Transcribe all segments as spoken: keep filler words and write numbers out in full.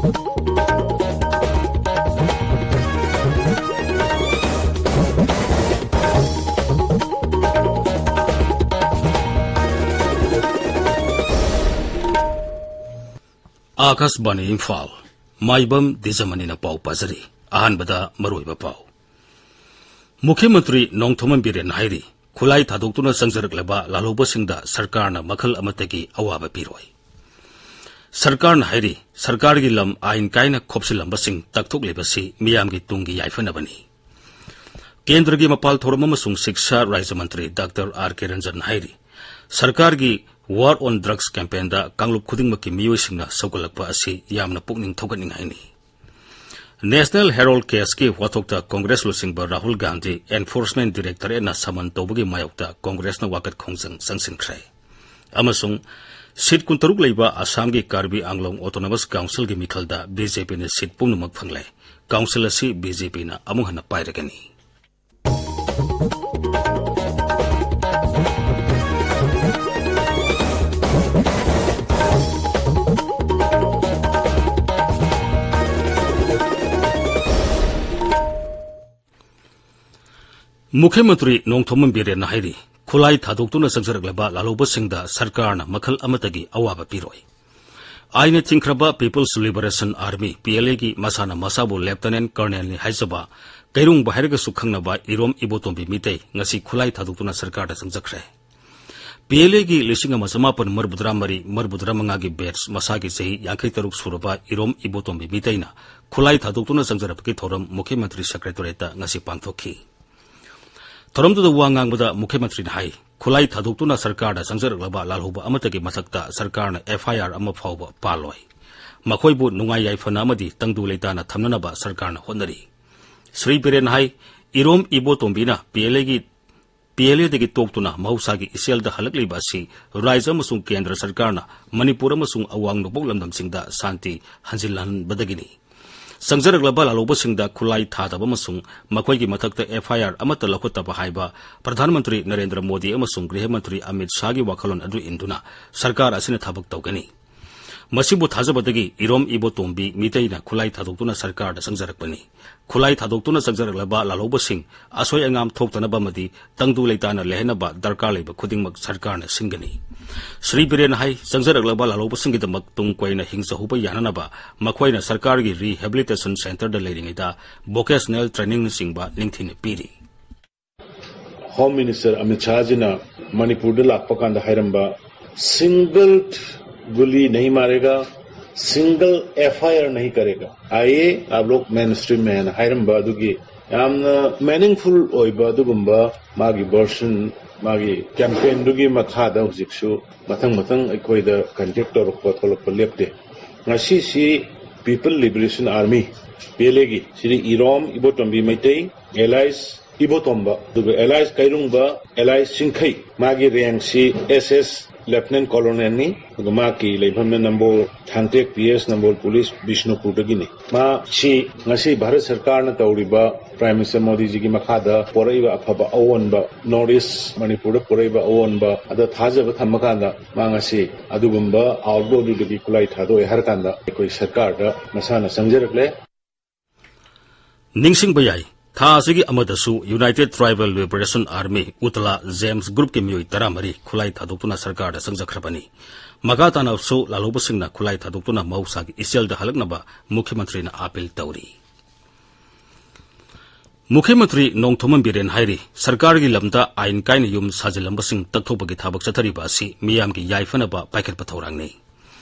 ꯑꯥꯀꯥꯁꯕꯥꯅꯤ ꯏꯝꯐꯥꯜ꯫ ꯃꯥꯏꯕꯝ ꯗꯤꯖꯃꯅꯤꯅ ꯄꯥꯎ ꯄꯥꯖꯔꯤ꯫ ꯑꯍꯥꯟꯕꯗ ꯃꯔꯨꯑꯣꯏꯕ ꯄꯥꯎ꯫ ꯃꯨꯈ꯭ꯌ ꯃꯟꯇ꯭ꯔꯤ ꯅꯣꯡꯊꯣꯝꯕꯝ ꯕꯤꯔꯦꯟꯅ ꯍꯥꯏꯔꯤ, ꯈꯨꯠꯂꯥꯏ ꯊꯥꯗꯣꯛꯇꯨꯅ ꯆꯪꯖꯔꯛꯂꯕ ꯂꯥꯜꯍꯧꯕꯁꯤꯡꯗ ꯁꯔꯀꯥꯔꯅ ꯃꯈꯜ ꯑꯃꯠꯇꯒꯤ ꯑꯋꯥꯕ ꯄꯤꯔꯣꯏ꯫ ꯁꯔꯀꯥꯔꯅ ꯍꯥꯏꯔꯤ, ꯁꯔꯀꯥꯔꯒꯤ ꯂꯝ ꯑꯥꯏꯟ ꯀꯥꯏꯅ ꯈꯣꯞꯆꯤꯜꯂꯝꯕꯁꯤꯡ ꯇꯛꯊꯣꯛꯂꯤꯕꯁꯤ ꯃꯤꯌꯥꯝꯒꯤ ꯇꯨꯡꯒꯤ ꯌꯥꯏꯐꯅꯕꯅꯤ꯫ ꯀꯦꯟꯗ꯭ꯔꯒꯤ ꯃꯄꯥꯜ ꯊꯧꯔꯝ ꯑꯃꯁꯨꯡ ꯁꯤꯛꯁꯥ ꯔꯥꯖ꯭ꯌ ꯃꯟꯇ꯭ꯔꯤ ꯗꯥꯛꯇꯔ ꯑꯥꯔ ꯀꯦ ꯔꯟꯖꯟꯅ ꯍꯥꯏꯔꯤ, ꯁꯔꯀꯥꯔꯒꯤ War on Drugs campaignꯗ ꯀꯥꯡꯂꯨꯞ ꯈꯨꯗꯤꯡꯃꯛꯀꯤ ꯃꯤꯑꯣꯏꯁꯤꯡꯅ ꯁꯧꯒꯠꯂꯛꯄ ꯑꯁꯤ ꯌꯥꯝꯅ ꯄꯨꯛꯅꯤꯡ ꯊꯧꯒꯠꯅꯤꯡꯉꯥꯏꯅꯤ꯫ National Herald caseꯀꯤ ꯋꯥꯊꯣꯛꯇ ꯀꯣꯡꯒ꯭ꯔꯦꯁ ꯂꯨꯆꯤꯡꯕ ꯔꯥꯍꯨꯜ ꯒꯥꯟꯙꯤ Enforcement Directorateꯅ ꯁꯃꯟ ꯇꯧꯕꯒꯤ ꯃꯥꯌꯣꯛꯇ ꯀꯣꯡꯒ꯭ꯔꯦꯁꯅ ꯋꯥꯀꯠ ꯈꯣꯡꯖꯪ ꯆꯪꯁꯤꯟꯈ꯭ꯔꯦ꯫ ꯑꯃꯁꯨꯡ ꯁꯤꯠ ꯀꯨꯟꯇꯔꯨꯛ ꯂꯩꯕ ꯑꯁꯥꯝꯒꯤ ꯀꯥꯔꯕꯤ ꯑꯪꯂꯣꯡ Autonomous Councilꯒꯤ ꯃꯤꯈꯜꯗ BJPꯅ ꯁꯤꯠ ꯄꯨꯝꯅꯃꯛ ꯐꯪꯂꯦ꯫ Council ꯑꯁꯤ BJPꯅ ꯑꯃꯨꯛ ꯍꯟꯅ ꯄꯥꯏꯔꯒꯅꯤ꯫ ꯃꯨꯈ꯭ꯌ ꯃꯟꯇ꯭ꯔꯤ ꯅꯣꯡꯊꯣꯝꯕꯝ ꯕꯤꯔꯦꯟꯅ ꯍꯥꯏꯔꯤ, ꯈꯨꯠꯂꯥꯏ ꯊꯥꯗꯣꯛꯇꯨꯅ ꯆꯪꯖꯔꯛꯂꯕ ꯂꯥꯜꯍꯧꯕꯁꯤꯡꯗ ꯁꯔꯀꯥꯔꯅ ꯃꯈꯜ ꯑꯃꯠꯇꯒꯤ ꯑꯋꯥꯕ ꯄꯤꯔꯣꯏ꯫ ꯑꯥꯏꯟꯅ ꯊꯤꯡꯈ꯭ꯔꯕ People's Liberation Army, PLAꯒꯤ ꯃꯁꯥꯅ ꯃꯁꯥꯕꯨ Lieutenant Colonelꯅꯤ ꯍꯥꯏꯖꯕ, ꯀꯩꯔꯣꯡꯕ ꯍꯥꯏꯔꯒꯁꯨ ꯈꯪꯅꯕ ꯏꯔꯣꯝ ꯏꯕꯣꯇꯣꯝꯕꯤ ꯃꯤꯇꯩ ꯉꯁꯤ ꯈꯨꯠꯂꯥꯏ ꯊꯥꯗꯣꯛꯇꯨꯅ ꯁꯔꯀꯥꯔꯗ ꯆꯪꯖꯈ꯭ꯔꯦ꯫ PLAꯒꯤ ꯂꯤꯁꯤꯡ ꯑꯃ ꯆꯃꯥꯄꯟ ꯃꯔꯤꯐꯨꯇꯔꯥ ꯃꯔꯤ, ꯃꯔꯤꯐꯨꯇꯔꯥ ꯃꯉꯥꯒꯤ batch ꯃꯁꯥꯒꯤ ꯆꯍꯤ ꯌꯥꯡꯈꯩ ꯇꯔꯨꯛ ꯁꯨꯔꯕ ꯏꯔꯣꯝ ꯏꯕꯣꯇꯣꯝꯕꯤ ꯃꯤꯇꯩꯅ ꯈꯨꯠꯂꯥꯏ ꯊꯥꯗꯣꯛꯇꯨꯅ ꯆꯪꯖꯔꯛꯄꯒꯤ ꯊꯧꯔꯝ ꯃꯨꯈ꯭ꯌ ꯃꯟꯇ꯭ꯔꯤ Secretariatꯇ ꯉꯁꯤ ꯄꯥꯡꯊꯣꯛꯈꯤ꯫ ꯊꯧꯔꯝꯗꯨꯗ ꯋꯥ ꯉꯥꯡꯕꯗ ꯃꯨꯈ꯭ꯌ ꯃꯟꯇ꯭ꯔꯤꯅ ꯍꯥꯏ, ꯈꯨꯠꯂꯥꯏ ꯊꯥꯗꯣꯛꯇꯨꯅ ꯁꯔꯀꯥꯔꯗ ꯆꯪꯖꯔꯛꯂꯕ ꯂꯥꯜꯍꯧꯕ ꯑꯃꯠꯇꯒꯤ ꯃꯊꯛꯇ ꯁꯔꯀꯥꯔꯅ FIR ꯑꯃ ꯐꯥꯎꯕ ꯄꯥꯜꯂꯣꯏ꯫ ꯃꯈꯣꯏꯕꯨ ꯅꯨꯡꯉꯥꯏ ꯌꯥꯏꯐꯅ ꯑꯃꯗꯤ ꯇꯪꯗꯨ ꯂꯩꯇꯥꯅ ꯊꯝꯅꯅꯕ ꯁꯔꯀꯥꯔꯅ ꯍꯣꯠꯅꯔꯤ꯫ ꯁ꯭ꯔꯤ ꯕꯤꯔꯦꯟꯅ ꯍꯥꯏ, ꯏꯔꯣꯝ ꯏꯕꯣꯇꯣꯝꯕꯤꯅ PLAꯒꯤ, PLAꯗꯒꯤ ꯇꯣꯛꯇꯨꯅ ꯃꯍꯧꯁꯥꯒꯤ ꯏꯆꯦꯜꯗ ꯍꯜꯂꯛꯂꯤꯕ ꯑꯁꯤ ꯔꯥꯖ꯭ꯌ ꯑꯃꯁꯨꯡ ꯀꯦꯟꯗ꯭ꯔ ꯁꯔꯀꯥꯔꯅ ꯃꯅꯤꯄꯨꯔ ꯑꯃꯁꯨꯡ ꯑꯋꯥꯡ ꯅꯣꯡꯄꯣꯛ ꯂꯝꯗꯝꯁꯤꯡꯗ ꯁꯥꯟꯇꯤ ꯍꯟꯖꯤꯜꯍꯟꯕꯗꯒꯤꯅꯤ꯫ ꯆꯪꯖꯔꯛꯂꯕ ꯂꯥꯜꯍꯧꯕꯁꯤꯡꯗ ꯈꯨꯠꯂꯥꯏ ꯊꯥꯗꯕ ꯑꯃꯁꯨꯡ ꯃꯈꯣꯏꯒꯤ ꯃꯊꯛꯇ FIR ꯑꯃꯠꯇ ꯂꯧꯈꯠꯇꯕ ꯍꯥꯏꯕ ꯄ꯭ꯔꯙꯥꯟ ꯃꯟꯇ꯭ꯔꯤ ꯅꯔꯦꯟꯗ꯭ꯔ ꯃꯣꯗꯤ ꯑꯃꯁꯨꯡ ꯒ꯭ꯔꯤꯍ ꯃꯟꯇ꯭ꯔꯤ ꯑꯃꯤꯠ ꯁꯥꯍꯒꯤ ꯋꯥꯈꯜꯂꯣꯟ ꯑꯗꯨ ꯏꯟꯗꯨꯅ ꯁꯔꯀꯥꯔ ꯑꯁꯤꯅ ꯊꯕꯛ ꯇꯧꯒꯅꯤ꯫ ꯃꯁꯤꯕꯨ ꯊꯥꯖꯕꯗꯒꯤ ꯏꯔꯣꯝ ꯏꯕꯣꯇꯣꯝꯕꯤ ꯃꯤꯇꯩꯅ ꯈꯨꯠꯂꯥꯏ ꯊꯥꯗꯣꯛꯇꯨꯅ ꯁꯔꯀꯥꯔꯗ ꯆꯪꯖꯔꯛꯄꯅꯤ꯫ ꯈꯨꯠꯂꯥꯏ ꯊꯥꯗꯣꯛꯇꯨꯅ ꯆꯪꯖꯔꯛꯂꯕ ꯂꯥꯜꯍꯧꯕꯁꯤꯡ ꯑꯁꯣꯏ ꯑꯉꯥꯝ ꯊꯣꯛꯇꯅꯕ ꯑꯃꯗꯤ ꯇꯪꯗꯨ ꯂꯩꯇꯥꯅ ꯂꯩꯍꯟꯅꯕ ꯗꯔꯀꯥꯔ ꯂꯩꯕ ꯈꯨꯗꯤꯡꯃꯛ ꯁꯔꯀꯥꯔꯅ ꯁꯤꯟꯒꯅꯤ꯫ ꯁ꯭ꯔꯤ ꯕꯤꯔꯦꯟꯅ ꯍꯥꯏ, ꯆꯪꯖꯔꯛꯂꯕ ꯂꯥꯜꯍꯧꯕꯁꯤꯡꯒꯤꯗꯃꯛ ꯇꯨꯡ ꯀꯣꯏꯅ ꯍꯤꯡꯖꯍꯧꯕ ꯌꯥꯅꯅꯕ ꯃꯈꯣꯏꯅ ꯁꯔꯀꯥꯔꯒꯤ Rehabilitation Centreꯗ ꯂꯩꯔꯤꯉꯩꯗ vocational trainingꯅꯆꯤꯡꯕ ꯅꯤꯡꯊꯤꯅ ꯄꯤꯔꯤ꯫ Home Minister Amit Shahꯖꯤꯅ ꯃꯅꯤꯄꯨꯔꯗ ꯂꯥꯛꯄ ꯀꯥꯟꯗ ꯍꯥꯏꯔꯝꯕ, "Single गोली नहीं मारेगा, single FIR नहीं करेगा, आइए आप लोग mainstream में" ꯍꯥꯏꯅ ꯍꯥꯏꯔꯝꯕ ꯑꯗꯨꯒꯤ ꯌꯥꯝꯅ meaningful ꯑꯣꯏꯕ ꯑꯗꯨꯒꯨꯝꯕ ꯃꯥꯒꯤ version, ꯃꯥꯒꯤ campaignꯗꯨꯒꯤ ꯃꯈꯥꯗ ꯍꯧꯖꯤꯛꯁꯨ ꯃꯊꯪ ꯃꯊꯪ ꯑꯩꯈꯣꯏꯗ contact ꯇꯧꯔꯛꯄ ꯊꯣꯛꯂꯛꯄ ꯂꯦꯞꯇꯦ꯫ ꯉꯁꯤꯁꯤ People Liberation Army, PLAꯒꯤ ꯁ꯭ꯔꯤ ꯏꯔꯣꯝ ꯏꯕꯣꯇꯣꯝꯕꯤ ꯃꯩꯇꯩ, alias ꯏꯕꯣꯇꯣꯝꯕ, ꯑꯗꯨꯒ alias ꯀꯩꯔꯨꯡꯕ, alias ꯆꯤꯡꯈꯩ, ꯃꯥꯒꯤ rankꯁꯤ SS Lieutenant Colonelꯅꯤ꯫ ꯑꯗꯨꯒ ꯃꯥꯒꯤ ꯂꯩꯐꯝꯅ ꯅꯝꯕꯣꯜ ꯊꯥꯡꯇꯦꯛ PS, ꯅꯝꯕꯣꯜ ꯄꯨꯂꯤꯁ, ꯕꯤꯁꯅꯨꯄꯨꯔꯗꯒꯤꯅꯤ꯫ ꯃꯥꯁꯤ ꯉꯁꯤ ꯚꯥꯔꯠ ꯁꯔꯀꯥꯔꯅ ꯇꯧꯔꯤꯕ Prime Minister ꯃꯣꯗꯤꯖꯤꯒꯤ ꯃꯈꯥꯗ ꯄꯣꯔꯛꯏꯕ ꯑꯐꯕ ꯑꯑꯣꯟꯕ, North East ꯃꯅꯤꯄꯨꯔꯗ ꯄꯣꯔꯛꯏꯕ ꯑꯑꯣꯟꯕ ꯑꯗ ꯊꯥꯖꯕ ꯊꯝꯃꯀꯥꯟꯗ ꯃꯥ ꯉꯁꯤ ꯑꯗꯨꯒꯨꯝꯕ outlaw ꯑꯗꯨꯗꯒꯤ ꯈꯨꯠꯂꯥꯏ ꯊꯥꯗꯣꯛꯑꯦ ꯍꯥꯏꯔꯀꯥꯟꯗ ꯑꯩꯈꯣꯏ ꯁꯔꯀꯥꯔꯗ ꯃꯁꯥꯅ ꯆꯪꯖꯔꯛꯂꯦ꯫ ꯅꯤꯡꯁꯤꯡꯕ ꯌꯥꯏ, ꯊꯥ ꯑꯁꯤꯒꯤ ꯑꯃꯗꯁꯨ United Tribal Liberation Army, UTLA, GEMS groupꯀꯤ ꯃꯤꯑꯣꯏ ꯇꯔꯥꯃꯔꯤ ꯈꯨꯠꯂꯥꯏ ꯊꯥꯗꯣꯛꯇꯨꯅ ꯁꯔꯀꯥꯔꯗ ꯆꯪꯖꯈ꯭ꯔꯕꯅꯤ꯫ ꯃꯈꯥ ꯇꯥꯅꯁꯨ ꯂꯥꯜꯍꯧꯕꯁꯤꯡꯅ ꯈꯨꯠꯂꯥꯏ ꯊꯥꯗꯣꯛꯇꯨꯅ ꯃꯍꯧꯁꯥꯒꯤ ꯏꯆꯦꯜꯗ ꯍꯜꯂꯛꯅꯕ ꯃꯨꯈ꯭ꯌ ꯃꯟꯇ꯭ꯔꯤꯅ ꯑꯥꯄꯤꯜ ꯇꯧꯔꯤ꯫ ꯃꯨꯈ꯭ꯌ ꯃꯟꯇ꯭ꯔꯤ ꯅꯣꯡꯊꯣꯝꯕꯝ ꯕꯤꯔꯦꯟ ꯍꯥꯏꯔꯤ, ꯁꯔꯀꯥꯔꯒꯤ ꯂꯝꯗ ꯑꯥꯏꯟ ꯀꯥꯏꯅ ꯌꯨꯝ ꯁꯥꯖꯤꯜꯂꯝꯕꯁꯤꯡ ꯇꯛꯊꯣꯛꯄꯒꯤ ꯊꯕꯛ ꯆꯠꯊꯔꯤꯕ ꯑꯁꯤ ꯃꯤꯌꯥꯝꯒꯤ ꯌꯥꯏꯐꯅꯕ ꯄꯥꯏꯈꯠꯄ ꯊꯧꯔꯥꯡꯅꯤ꯫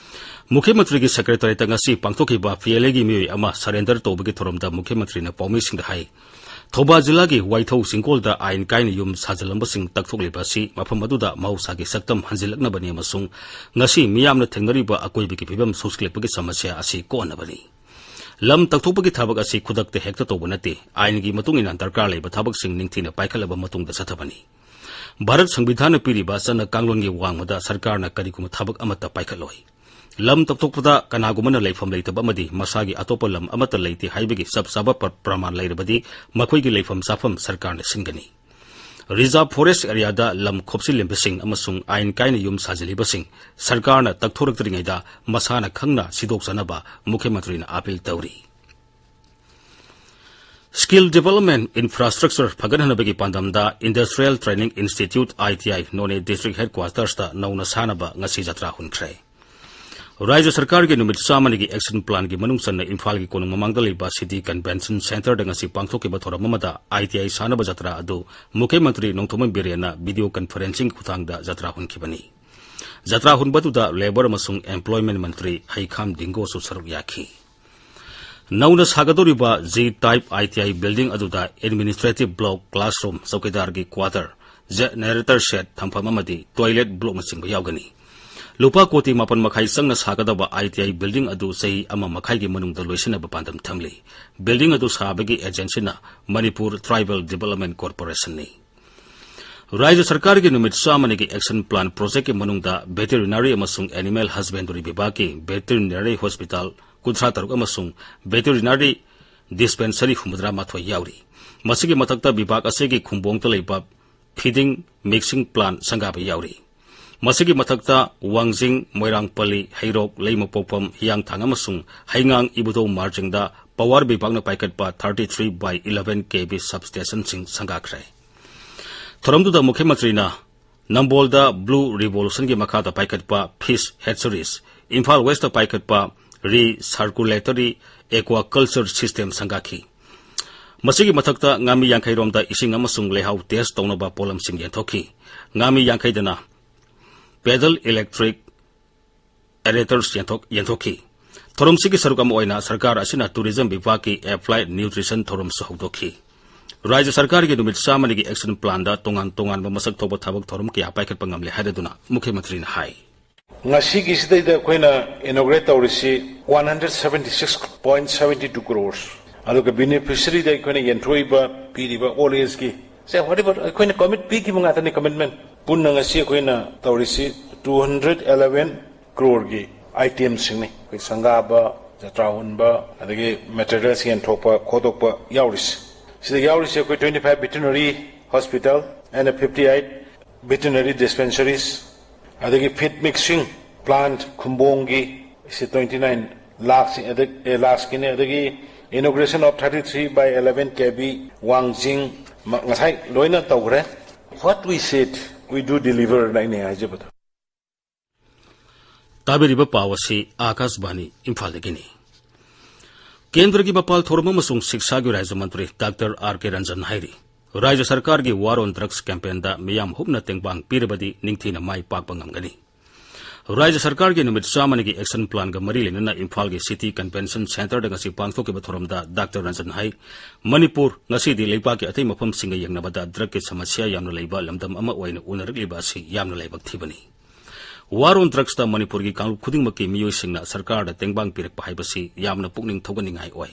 ꯃꯨꯈ꯭ꯌ ꯃꯟꯇ꯭ꯔꯤꯒꯤ ꯁꯦꯀ꯭ꯔꯦꯇꯔꯤꯌꯦꯠꯇ ꯉꯁꯤ ꯄꯥꯡꯊꯣꯛꯈꯤꯕ PLAꯒꯤ ꯃꯤꯑꯣꯏ ꯑꯃ surrender ꯇꯧꯕꯒꯤ ꯊꯧꯔꯝꯗ ꯃꯨꯈ꯭ꯌ ꯃꯟꯇ꯭ꯔꯤꯅ ꯄꯥꯎꯃꯤꯁꯤꯡꯗ ꯍꯥꯏ, ꯊꯧꯕꯥꯜ ꯖꯤꯂꯥꯒꯤ ꯋꯥꯏꯊꯧ ꯆꯤꯡꯀꯣꯜꯗ ꯑꯥꯏꯟ ꯀꯥꯏꯅ ꯌꯨꯝ ꯁꯥꯖꯤꯜꯂꯝꯕꯁꯤꯡ ꯇꯛꯊꯣꯛꯂꯤꯕ ꯑꯁꯤ ꯃꯐꯝ ꯑꯗꯨꯗ ꯃꯍꯧꯁꯥꯒꯤ ꯁꯛꯇꯝ ꯍꯟꯖꯤꯜꯂꯛꯅꯕꯅꯤ ꯑꯃꯁꯨꯡ ꯉꯁꯤ ꯃꯤꯌꯥꯝꯅ ꯊꯦꯡꯅꯔꯤꯕ ꯑꯀꯣꯏꯕꯒꯤ ꯐꯤꯕꯝ ꯁꯣꯛꯆꯤꯜꯂꯛꯄꯒꯤ ꯁꯃꯁ꯭ꯌꯥ ꯑꯁꯤ ꯀꯣꯛꯍꯟꯅꯕꯅꯤ꯫ ꯂꯝ ꯇꯛꯊꯣꯛꯄꯒꯤ ꯊꯕꯛ ꯑꯁꯤ ꯈꯨꯗꯛꯇ ꯍꯦꯛꯇ ꯇꯧꯕ ꯅꯠꯇꯦ, ꯑꯥꯏꯟꯒꯤ ꯃꯇꯨꯡ ꯏꯟꯅ ꯗꯔꯀꯥꯔ ꯂꯩꯕ ꯊꯕꯛꯁꯤꯡ ꯅꯤꯡꯊꯤꯅ ꯄꯥꯏꯈꯠꯂꯕ ꯃꯇꯨꯡꯗ ꯆꯠꯊꯕꯅꯤ꯫ ꯚꯥꯔꯠ ꯁꯪꯕꯤꯙꯥꯟꯅ ꯄꯤꯔꯤꯕ ꯆꯠꯅ ꯀꯥꯡꯂꯣꯟꯒꯤ ꯋꯥꯡꯃꯗ ꯁꯔꯀꯥꯔꯅ ꯀꯔꯤꯒꯨꯝꯕ ꯊꯕꯛ ꯑꯃꯠꯇ ꯄꯥꯏꯈꯠꯂꯣꯏ꯫ ꯂꯝ ꯇꯛꯊꯣꯛꯄꯗ ꯀꯅꯥꯒꯨꯝꯕꯅ ꯂꯩꯐꯝ ꯂꯩꯇꯕ ꯑꯃꯗꯤ ꯃꯁꯥꯒꯤ ꯑꯇꯣꯞꯄ ꯂꯝ ꯑꯃꯠꯇ ꯂꯩꯇꯦ ꯍꯥꯏꯕꯒꯤ ꯆꯞ ꯆꯥꯕ ꯄ꯭ꯔ-, ꯄ꯭ꯔꯃꯥꯟ ꯂꯩꯔꯕꯗꯤ ꯃꯈꯣꯏꯒꯤ ꯂꯩꯐꯝ ꯆꯥꯐꯝ ꯁꯔꯀꯥꯔꯅ ꯁꯤꯟꯒꯅꯤ꯫ ꯔꯤꯖꯥꯔꯚ ꯐꯣꯔꯦꯁ ꯑꯦꯔꯤꯌꯥꯗ ꯂꯝ ꯈꯣꯞꯆꯤꯜꯂꯤꯕꯁꯤꯡ ꯑꯃꯁꯨꯡ ꯑꯥꯏꯟ ꯀꯥꯏꯅ ꯌꯨꯝ ꯁꯥꯖꯤꯜꯂꯤꯕꯁꯤꯡ ꯁꯔꯀꯥꯔꯅ ꯇꯛꯊꯣꯔꯛꯇ꯭ꯔꯤꯉꯩꯗ ꯃꯁꯥꯅ ꯈꯪꯅ ꯁꯤꯗꯣꯛꯆꯅꯕ ꯃꯨꯈ꯭ꯌ ꯃꯟꯇ꯭ꯔꯤꯅ ꯑꯥꯄꯤꯜ ꯇꯧꯔꯤ꯫ Skill Development Infrastructure ꯐꯒꯠꯍꯟꯅꯕꯒꯤ ꯄꯥꯟꯗꯝꯗ Industrial Training Institute, I T I, Noney District Headquarters ꯇ ꯅꯧꯅ ꯁꯥꯅꯕ ꯉꯁꯤ ꯖꯇ꯭ꯔꯥ ꯍꯨꯟꯈ꯭ꯔꯦ꯫ ꯔꯥꯖ꯭ꯌ ꯁꯔꯀꯥꯔꯒꯤ ꯅꯨꯃꯤꯠ ꯆꯥꯝꯃꯅꯤꯒꯤ Action Plan ꯒꯤ ꯃꯅꯨꯡ ꯆꯟꯅ ꯏꯝꯐꯥꯜꯒꯤ ꯀꯣꯅꯨꯡ ꯃꯃꯥꯡꯗ ꯂꯩꯕ City Convention Centre ꯗ ꯉꯁꯤ ꯄꯥꯡꯊꯣꯛꯈꯤꯕ ꯊꯧꯔꯝ ꯑꯃꯗ I T I ꯁꯥꯅꯕ ꯖꯇ꯭ꯔꯥ ꯑꯗꯨ ꯃꯨꯈ꯭ꯌ ꯃꯟꯇ꯭ꯔꯤ ꯅꯣꯡꯊꯣꯝꯕꯝ ꯕꯤꯔꯦꯟꯅ video conferencing ꯒꯤ ꯈꯨꯠꯊꯥꯡꯗ ꯖꯇ꯭ꯔꯥ ꯍꯨꯟꯈꯤꯕꯅꯤ꯫ ꯖꯇ꯭ꯔꯥ ꯍꯨꯟꯕꯗꯨꯗ Labour ꯑꯃꯁꯨꯡ Employment ꯃꯟꯇ꯭ꯔꯤ ꯍꯩꯈꯥꯝ ꯗꯤꯡꯒꯣꯁꯨ ꯁꯔꯨꯛ ꯌꯥꯈꯤ꯫ ꯅꯧꯅ ꯁꯥꯒꯗꯧꯔꯤꯕ G type I T I building ꯑꯗꯨꯗ administrative block, classroom, ꯆꯧꯀꯤꯗꯥꯔꯒꯤ quarter, generator shed ꯊꯝꯐꯝ ꯑꯃꯗꯤ toilet block ꯅꯆꯤꯡꯕ ꯌꯥꯎꯒꯅꯤ꯫ ꯂꯨꯄꯥ ꯀꯣꯇꯤ ꯃꯥꯄꯟ ꯃꯈꯥꯏ ꯆꯪꯅ ꯁꯥꯒꯗꯕ I T I building ꯑꯗꯨ ꯆꯍꯤ ꯑꯃ ꯃꯈꯥꯏꯒꯤ ꯃꯅꯨꯡꯗ ꯂꯣꯏꯁꯤꯟꯅꯕ ꯄꯥꯟꯗꯝ ꯊꯝꯂꯤ꯫ Building ꯑꯗꯨ ꯁꯥꯕꯒꯤ agency ꯅ ꯃꯅꯤꯄꯨꯔ Tribal Development Corporation ꯅꯤ꯫ ꯔꯥꯖ꯭ꯌ ꯁꯔꯀꯥꯔꯒꯤ ꯅꯨꯃꯤꯠ ꯆꯥꯝꯃꯅꯤꯒꯤ Action Plan Project ꯀꯤ ꯃꯅꯨꯡꯗ Veterinary ꯑꯃꯁꯨꯡ Animal Husbandry ꯕꯤꯚꯥꯒꯀꯤ Veterinary Hospital ꯀꯨꯟꯊ꯭ꯔꯥ ꯇꯔꯨꯛ ꯑꯃꯁꯨꯡ Veterinary Dispensary ꯍꯨꯝꯐꯨꯇꯔꯥ ꯃꯥꯊꯣꯏ ꯌꯥꯎꯔꯤ꯫ ꯃꯁꯤꯒꯤ ꯃꯊꯛꯇ ꯕꯤꯚꯥꯒ ꯑꯁꯤꯒꯤ ꯈꯨꯝꯕꯣꯡꯗ ꯂꯩꯕ feeding mixing plant ꯁꯪꯒꯥꯕ ꯌꯥꯎꯔꯤ꯫ ꯃꯁꯤꯒꯤ ꯃꯊꯛꯇ ꯋꯥꯡꯖꯤꯡ, ꯃꯣꯏꯔꯥꯡꯄꯜꯂꯤ, ꯍꯩꯔꯣꯛ, ꯂꯩꯃꯄꯣꯛꯄꯝ, ꯍꯤꯌꯥꯡꯊꯥꯡ ꯑꯃꯁꯨꯡ ꯍꯩꯉꯥꯡ ꯏꯕꯨꯙꯧ ꯃꯥꯔꯖꯤꯡꯗ Power ꯕꯤꯚꯥꯒꯅ ꯄꯥꯏꯈꯠꯄ thirty three by eleven K V substation ꯁꯤꯡ ꯁꯪꯒꯥꯈ꯭ꯔꯦ꯫ ꯊꯧꯔꯝꯗꯨꯗ ꯃꯨꯈ꯭ꯌ ꯃꯟꯇ꯭ꯔꯤꯅ ꯅꯝꯕꯣꯜꯗ Blue Revolution ꯒꯤ ꯃꯈꯥꯗ ꯄꯥꯏꯈꯠꯄ fish hatcheries, ꯏꯝꯐꯥꯜ West ꯇ ꯄꯥꯏꯈꯠꯄ recirculatory aquaculture system ꯁꯪꯒꯥꯈꯤ꯫ ꯃꯁꯤꯒꯤ ꯃꯊꯛꯇ ꯉꯥꯃꯤ ꯌꯥꯡꯈꯩꯔꯣꯝꯗ ꯏꯁꯤꯡ ꯑꯃꯁꯨꯡ ꯂꯩꯍꯥꯎ test ꯇꯧꯅꯕ ꯄꯣꯠꯂꯝꯁꯤꯡ ꯌꯦꯟꯊꯣꯛꯈꯤ꯫ ꯉꯥꯃꯤ ꯌꯥꯡꯈꯩꯗꯅ pedal electric aerators ꯌꯦꯟꯊꯣꯛ-, ꯌꯦꯟꯊꯣꯛꯈꯤ꯫ ꯊꯧꯔꯝꯁꯤꯒꯤ ꯁꯔꯨꯛ ꯑꯃ ꯑꯣꯏꯅ ꯁꯔꯀꯥꯔ ꯑꯁꯤꯅ Tourism ꯕꯤꯚꯥꯒꯀꯤ Applied Nutrition ꯊꯧꯔꯝꯁꯨ ꯍꯧꯗꯣꯛꯈꯤ꯫ ꯔꯥꯖ꯭ꯌ ꯁꯔꯀꯥꯔꯒꯤ ꯅꯨꯃꯤꯠ ꯆꯥꯝꯃꯅꯤꯒꯤ Action Plan ꯗ ꯇꯣꯉꯥꯟ ꯇꯣꯉꯥꯟꯕ ꯃꯁꯛ ꯊꯣꯛꯄ ꯊꯕꯛ ꯊꯧꯔꯝ ꯀꯌꯥ ꯄꯥꯏꯈꯠꯄ ꯉꯝꯂꯦ ꯍꯥꯏꯔꯗꯨꯅ ꯃꯨꯈ꯭ꯌ ꯃꯟꯇ꯭ꯔꯤꯅ ꯍꯥꯏ꯫ ꯉꯁꯤꯒꯤꯁꯤꯗꯩꯗ ꯑꯩꯈꯣꯏꯅ inaugurate ꯇꯧꯔꯤꯁꯤ one hundred seventy six point seventy two crores, ꯑꯗꯨꯒ beneficiaryꯗ ꯑꯩꯈꯣꯏꯅ ꯌꯦꯟꯊꯣꯛꯏꯕ, ꯄꯤꯔꯤꯕ old ageꯀꯤ, ꯁꯦ, whatever, ꯑꯩꯈꯣꯏꯅ commit ꯄꯤꯈꯤꯕ ꯉꯥꯛꯇꯅꯤ, commitment꯫ ꯄꯨꯟꯅ ꯉꯁꯤ ꯑꯩꯈꯣꯏꯅ ꯇꯧꯔꯤꯁꯤ two hundred eleven crore ꯒꯤ itemꯁꯤꯡꯅꯤ꯫ ꯑꯩꯈꯣꯏ ꯁꯪꯒꯥꯕ, ꯖꯇ꯭ꯔꯥ ꯍꯨꯟꯕ, ꯑꯗꯒꯤ materials ꯌꯦꯟꯊꯣꯛꯄ ꯈꯣꯠꯇꯣꯛꯄ ꯌꯥꯎꯔꯤꯁꯦ꯫ ꯁꯤꯗ ꯌꯥꯎꯔꯤꯁꯦ ꯑꯩꯈꯣꯏ twenty five veterinary hospital, and fifty eight veterinary dispensaries, ꯑꯗꯒꯤ feed mixing plant ꯈꯨꯝꯕꯣꯡꯒꯤ ꯁꯤ twenty nine ꯂꯥꯈꯁꯤꯡ ꯑꯗ ꯑꯦ, ꯂꯥꯈꯁꯤꯡꯒꯤꯅꯤ, ꯑꯗꯒꯤ inauguration of thirty three by eleven K V ꯋꯥꯡꯖꯤꯡ ꯃ- ꯉꯁꯥꯏ ꯂꯣꯏꯅ ꯇꯧꯈ꯭ꯔꯦ꯫ What we said, we do deliver ꯅ ꯑꯩꯅ ꯍꯥꯏꯖꯕꯗꯣ꯫ ꯇꯥꯕꯤꯔꯤꯕ ꯄꯥꯎ ꯑꯁꯤ ꯑꯥꯀꯥꯁꯕꯥꯅꯤ ꯏꯝꯐꯥꯜꯗꯒꯤꯅꯤ꯫ ꯀꯦꯟꯗ꯭ꯔꯒꯤ ꯃꯄꯥꯜ ꯊꯧꯔꯝ ꯑꯃꯁꯨꯡ ꯁꯤꯛꯁꯥꯒꯤ ꯔꯥꯖ꯭ꯌ ꯃꯟꯇ꯭ꯔꯤ ꯗꯥꯛꯇꯔ ꯑꯥꯔ ꯀꯦ ꯔꯟꯖꯟ ꯍꯥꯏꯔꯤ, ꯔꯥꯖ꯭ꯌ ꯁꯔꯀꯥꯔꯒꯤ War on Drugs campaignꯗ ꯃꯤꯌꯥꯝ ꯍꯨꯞꯅ ꯇꯦꯡꯕꯥꯡ ꯄꯤꯔꯕꯗꯤ ꯅꯤꯡꯊꯤꯅ ꯃꯥꯏ ꯄꯥꯛꯄ ꯉꯝꯒꯅꯤ꯫ ꯔꯥꯖ꯭ꯌ ꯁꯔꯀꯥꯔꯒꯤ ꯅꯨꯃꯤꯠ ꯆꯥꯝꯃꯅꯤꯒꯤ action planꯒ ꯃꯔꯤ ꯂꯩꯅꯅ ꯏꯝꯐꯥꯜꯒꯤ City Convention Centreꯗ ꯉꯁꯤ ꯄꯥꯡꯊꯣꯛꯈꯤꯕ ꯊꯧꯔꯝꯗ ꯗꯥꯛꯇꯔ ꯔꯟꯖꯟ ꯍꯥꯏ, ꯃꯅꯤꯄꯨꯔ ꯉꯁꯤꯗꯤ ꯂꯩꯕꯥꯛꯀꯤ ꯑꯇꯩ ꯃꯐꯝꯁꯤꯡꯒ ꯌꯦꯡꯅꯕꯗ drugꯀꯤ ꯁꯃꯁ꯭ꯌꯥ ꯌꯥꯝꯅ ꯂꯩꯕ ꯂꯝꯗꯝ ꯑꯃ ꯑꯣꯏꯅ ꯎꯅꯔꯛꯂꯤꯕ ꯑꯁꯤ ꯌꯥꯝꯅ ꯂꯥꯏꯕꯛ ꯊꯤꯕꯅꯤ꯫ War on Drugsꯇ ꯃꯅꯤꯄꯨꯔꯒꯤ ꯀꯥꯡꯂꯨꯞ ꯈꯨꯗꯤꯡꯃꯛꯀꯤ ꯃꯤꯑꯣꯏꯁꯤꯡꯅ ꯁꯔꯀꯥꯔꯗ ꯇꯦꯡꯕꯥꯡ ꯄꯤꯔꯛꯄ ꯍꯥꯏꯕꯁꯤ ꯌꯥꯝꯅ ꯄꯨꯛꯅꯤꯡ ꯊꯧꯒꯠꯅꯤꯡꯉꯥꯏ ꯑꯣꯏ꯫